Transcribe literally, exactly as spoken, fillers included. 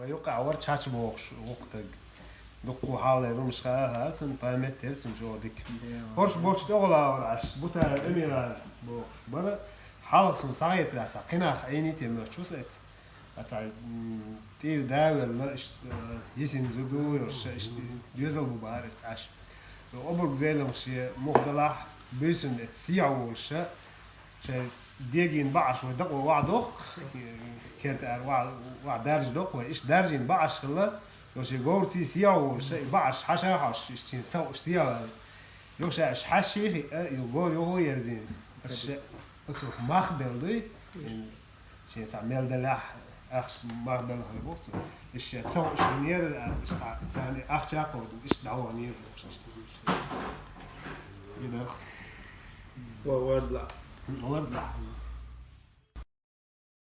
Юкъа вар чача бохуш, вукху таг. Дуккху хьале румаш хаа, цун память тера цун чӀогӀа дика. Хорш болчу тӀехула вара аш, бутара эмира бохуш. Бара хьалха сун сагӀетра ца кхинах Ӏийни те моьттуш ву аса. Аса, м, тӀера да велла, иштта, э, йисина зуда йолуш, иштта доьзал бу бара аса аш. Обург зеламах шен мух далахь, буьйсанна эца сехьа волуш, шайн дегийна баӀаш вай дакъо вахьа доху, керта ара вахьа, вахьа даржа доху вай. Иштта даржийна баӀаш хилла, йо шен говрций сехьа волуш, и баӀаш хьаша хьош, иштта шен цхьа уьш сехьа ваьлла. Йо ша аш хьаьшший хи, а, йо гор йохо ерзийна. Аш ша, ас ух мах белла дуй, шен цхьа мел далахь, ахча мах белла хир боху цо. Иштта ша цхьа уьш нера, иштта цхьа, цхьа ахча кховдина, иштта дӀаваханера бохуш. И дарх. Ва вардла. Вардла.